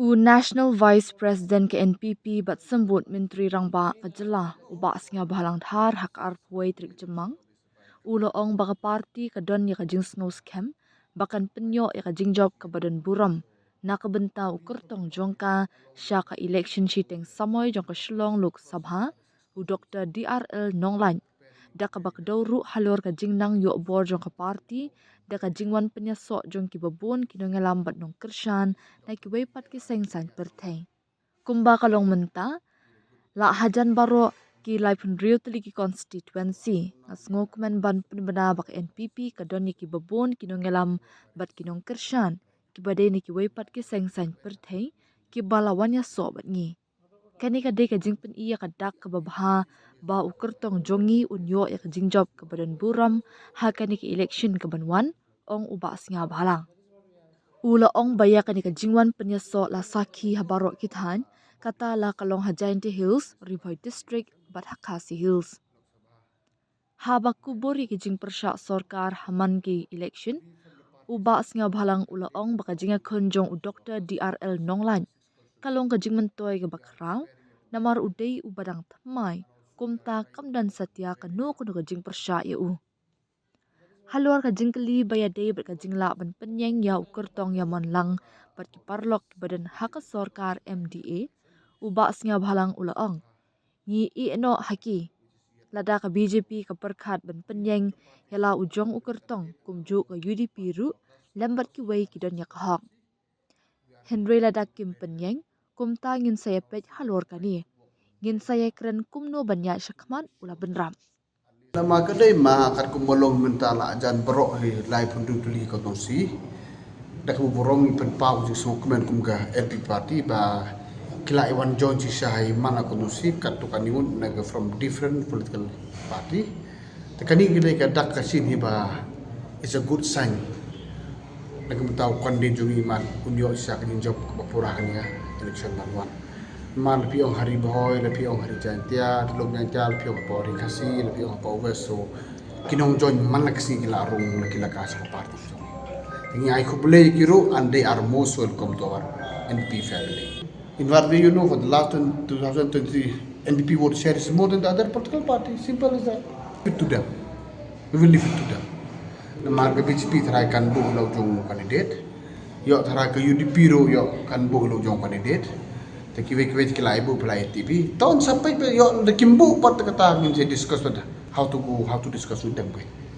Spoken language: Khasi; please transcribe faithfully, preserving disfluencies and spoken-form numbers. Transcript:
U National Vice President ka N P P bad Symbud Myntri Rangbah ka jylla, u Bah Sniawbhalang Dhar, ha ka arphew tarik Jymmang, u la ong ba ka party ka don ïa ka jingsngewskhem ba kan pynïoh ïa ka jingjop kaba don burom na ka bynta u kyrtong jong ka sha ka election shiteng samoi jong ka Shillong Lok Sabha, u Doktor D R L Nonglait, da kaba kdew ruh halor ka jingnang ïoh bor jong ka party da ka jingwan pynïasoh jong kiba bun ki nongïalam bad nongkyrshan na kiwei pat ki seng saiñ pyrthei. Kumba ka long mynta, la hajan baroh ki laiphew hynriew tylli ki constituency, nga sngewkmen ban pynbna ba ka N P P ka don ïa kiba bun ki nongïalam bad ki nongkyrshan kiba dei na kiwei pat ki seng saiñ pyrthei kiba la wan ïasoh bad ngi. Kane ka dei ka jingpyni ïa ka dak kaba bha ba u kyrtong jong ngi un ïoh ïa ka jingjop kaba don burom ha kane ka election kaban wan, ong u Bah Sniawbhalang. U la ong ba ïa kane ka jingwan pynïasoh la sakhi ha baroh ki thaiñ, kata la ka long ha Jaintia Hills, Ri Bhoi District bad ha Khasi Hills. Haba kubur ïa ki jingpyrshah sorkar ha man ki election, u Bah Sniawbhalang u la ong ba ka jingïakhun jong u Doktor D R L Nonglait ka long ka jingmyntoi kaba khraw, namar u dei uba dang thymmai, kumta kam don satia kano kano ka jingpyrshah ïa u. Halor ka jingkylli ba ïadei bad ka jinglah ban pynïeng ïa u kyrtong ïa Mon Lang bad ki paralok kiba don ha ka sorkar M D A, u Bah Sniawbhalang u la ong, ngi ïeh noh ha ki. Lada ka B J P ka pyrkhat ban pynïeng ïa la u jong u kyrtong, kumjuh ka U D P ruh, lem bad kiwei ki don ïa ka hok. Hynrei lada kim pynïeng, kumta ngin sa ïa peit halor kane. Ngin sa ïa kren kumno ban ïaid shakhmat, u la bynrap. Namar ka dei ma katkum ba long mynta la jan baroh hi laiphew hynriew tylli ki constituency. Da kaba burom ngi pynpaw jingsngewkmen kum ka N P P party ba ki la ïa wan join shisha ha man la constituency, katto katne ngut na ka from different political party. Te kane ka dei ka dak ka shin hi ba it's a good sign. Na ka bynta u candidate jong ngi, man un ïoh shisha ka jingjop kaba pura ha kane ka election ban wan. Man la phi ong ha Ri Bhoi, la phi ong ha Ri Jaintia, Lum Jaintia, la phi ong hapoh Ri Khasi, la phi ong hapoh West, so ki nongjoin man la ka sngi ki la rung, la ki la kah sha ka party jong ngi. Te ngi ai khublei ïa ki ruh and they are most welcome to our N P P family. In what way, you know, for the last twenty, two thousand twenty-three, N P P vote share is more than the other political party. Simple as that. Leave it to them. We will leave it to them. Namar ka B J P tharai kan buh la u jong u candidate. Ïoh tharai ka U D P ruh ïoh kan buh la u jong u candidate. Te kiwei kiwei ki la ïa buh phi la ïa tip. Ton sa peit ïoh da kim buh pat kata ngin sa discuss with how to go, how to discuss with them.